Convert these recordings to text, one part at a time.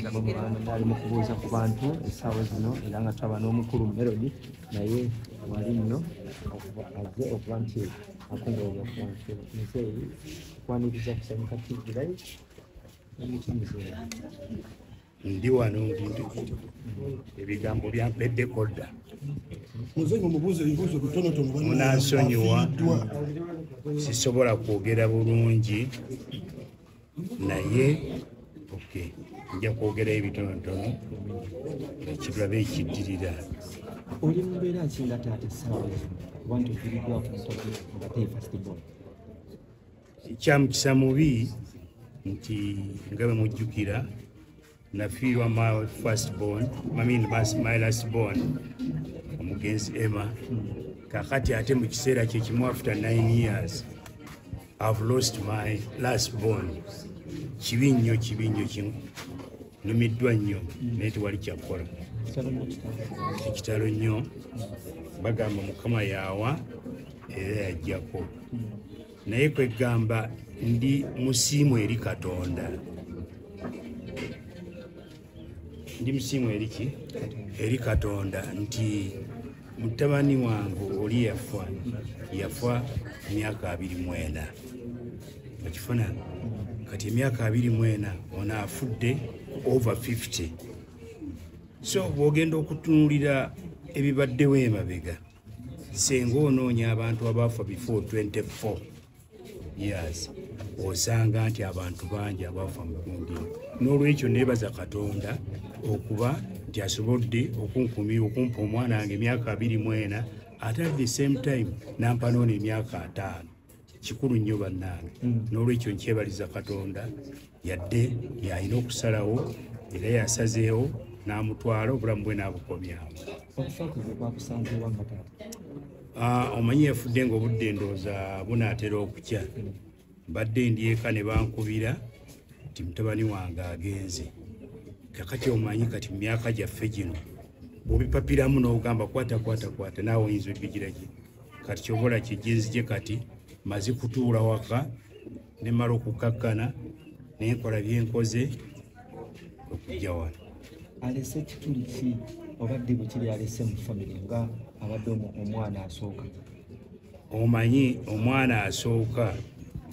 Ali mu kubuuza ku bantu essaawa zino era nga twaba n'omukulu Melody naye wali nno azze okuba nti akungoobya ku bantu. Muzeeyi, okwaniriza Kusanyuka TV Live omukimuzeeyi. Ndi wano, ebigambo byampeddeko dda. Muzeeyi, mumubuuze ebibuuzo bitonotono. Munansonyiwa, sisobola kwogera bulungi, naye okay, nja kwogera ebitonotono ekitulabe ekiddirira. Oli mu mbeera ki nga taata essaawa zino kuba nti ofiiriddwako mutabani nga te first born? Kyamukisa mubi nti nga bwe mujjukira, nafiirwa my first born, I mean my last born, omugenzi Emma. Kakati ate mu kiseera kye kimu, after 9 years, I've lost my last born. Kibi nnyo, kibi nnyo, kimu numiddwa nnyo, naye tewali kyakukola. Kitalo nnyo, kitalo. Ekitalo nnyo. Bagamba Mukama yaawa era yajjako, naye kwegamba ndi musiimu eri Katonda. Ndi musiimu eri ki? Eri Katonda nti mutabani wange oli yafa, yafa emyaka 24. Okifuna kati emyaka 24, ono afudde over 50. So bw'ogenda okutunuulira ebibaddewo emabega, senga onoonya abantu abaafa before 24 years, osanga nti abantu bangi abafa mu gundi. N'olwekyo neebaza Katonda okuba nti asobodde okunkumira, okumpa omwana wange emyaka 24, ate at the same time nampa noona emyaka 50. Kikulu nnyo, bannange. N'olwekyo nkyebaliza Katonda, yadde yalina okusalawo era yasazeewo n'amutwala, obulamu bwe n'abukomyawo. Okufa kwe gwe kwakusanzeewa nga taata? Ah, omanyi yafudde ng'obudde ndowooza bunaatera okukya. Mbadde ndi eka ne bankubira nti mutabani wange agenze. Kakati omanyi kati mu myaka gyaffe gino bw'obipapiramu n'ogamba kwata, kwata, kwata, naawe oyinza obigira ki. Kati kyobola kijjenzije, kati maze kutuula waka ne mmala okukakkana nenkola byenkoze okujja wano. Alese kituli ki oba ddibu kiri alese mu famire nga abadde omwana asooka? Omanyi omwana asooka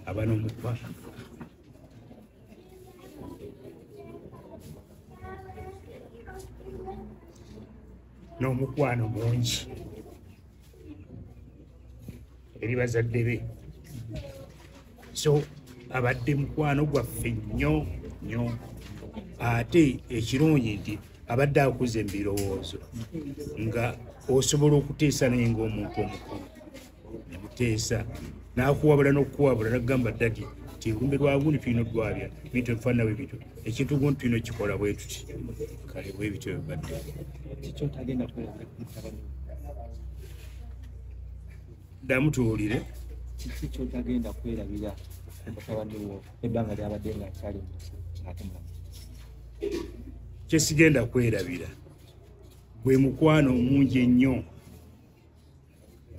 aba n'omukwano mungi eri bazadde be, so abadde mukwano gwaffe nnyo nnyo. Ate ekirungi nti abadde akuze mu birowoozo, nga osobola okuteesa naye ng'omuntu omukulu, nemuteesa n'akuwabula n'okukuwabula, nagamba, "Daddy, ti olumbe lwa gundi tulina odwabya bintu ebifaanana bwe bityo, ekintu gundi tulina okikola bwe tuti." Kale bwe bityo bibadde. Kiki otagenda kwerabira ku mutabani wo? Ddamu tuwulire. Kiki kyotagenda kwerabira ku mutabani wo ebbanga lyabadde ng'akyali mu nsi ate mulamu? Kyesigenda kwerabira gwe mukwano omungi ennyo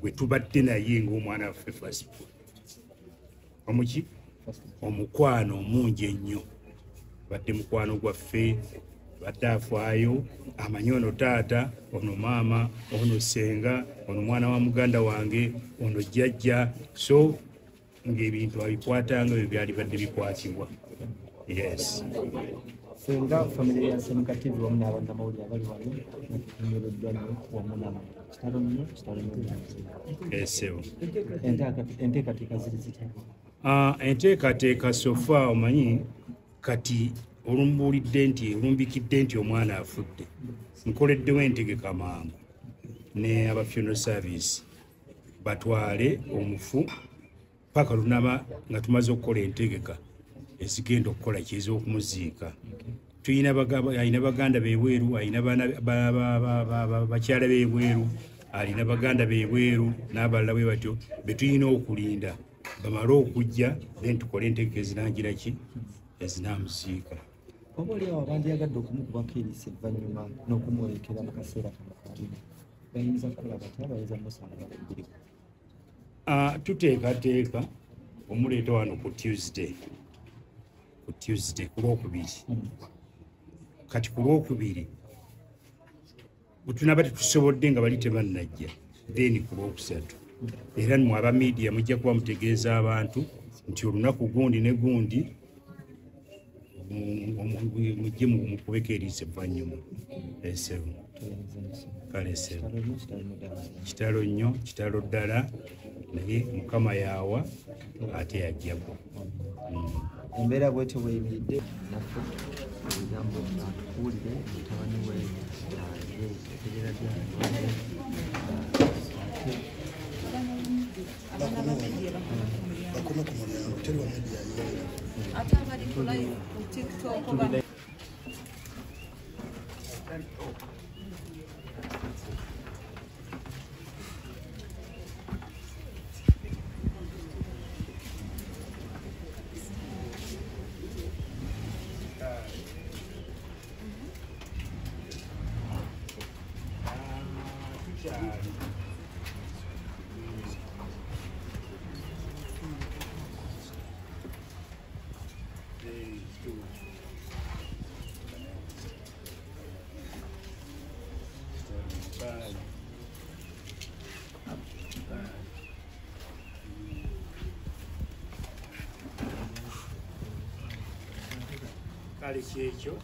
gwe tubadde naye ng'omwana waffe first born. Omuki omukwano omungi ennyo, badde mukwano gwaffe, badde afaayo, amanyi ono taata, ono maama, ono senga, ono mwana wa muganda wange, ono jjajja. So ng'ebintu abikwatanga bwe byali badde bikwatibwa, yes. Senga famire ya Sanyuka TV wamu n'abannamawulire abali wano natunyoloddwa nnyo wamu nammwe. Kitalo nnyo, kitalo nnyo. Esebo. Enteekateeka ziri zitya? Ah, enteekateeka so far, omanyi kati olumbuulidde nti olumbikidde nti omwana afudde, nkoleddewo entegeka mangu ne aba funeral service batwale omufu paka lunaba nga tumaze okukola entegeka ezigenda okukola kyez'okumuziika. Tuyina alina baganda bebweru, alina bakyala bebweru, alina baganda bebweru n'abalala bwe batyo betulina okulinda bamale okujja, then tukole entegeka ezinangira ki ezinaamuziika. Oba oli awo abandyagadde okumukubako eriiso evvannyuma n'okumwolekera mu kaseera kano kalina, bayinza kukola batya? Bayinza musanga kubiriwo? Ah, tuteekateeka omuleeta wano ku Tuesday, ku Tuesday, ku Lwokubiri. Kati ku lwokubiri bwe tunaba tetusobodde nga bali tebannajja, then ku lwokusatu era mmwe aba media mujja kuba mutegeeza abantu nti olunaku gundi ne gundi mujje mukubeko eriiso evvannyuma. Esebo kale sebo, kitalo nnyo, kitalo ddala, naye Mukama yaawa ate yajjako. Embeera bwetyo bweyimiridde naffe ebigambo atukuwulire mutabani we etegeera bakome ku mulyango, teri wa media ayingira. Ate abali ku live ku TikTok oba kale kyekyo.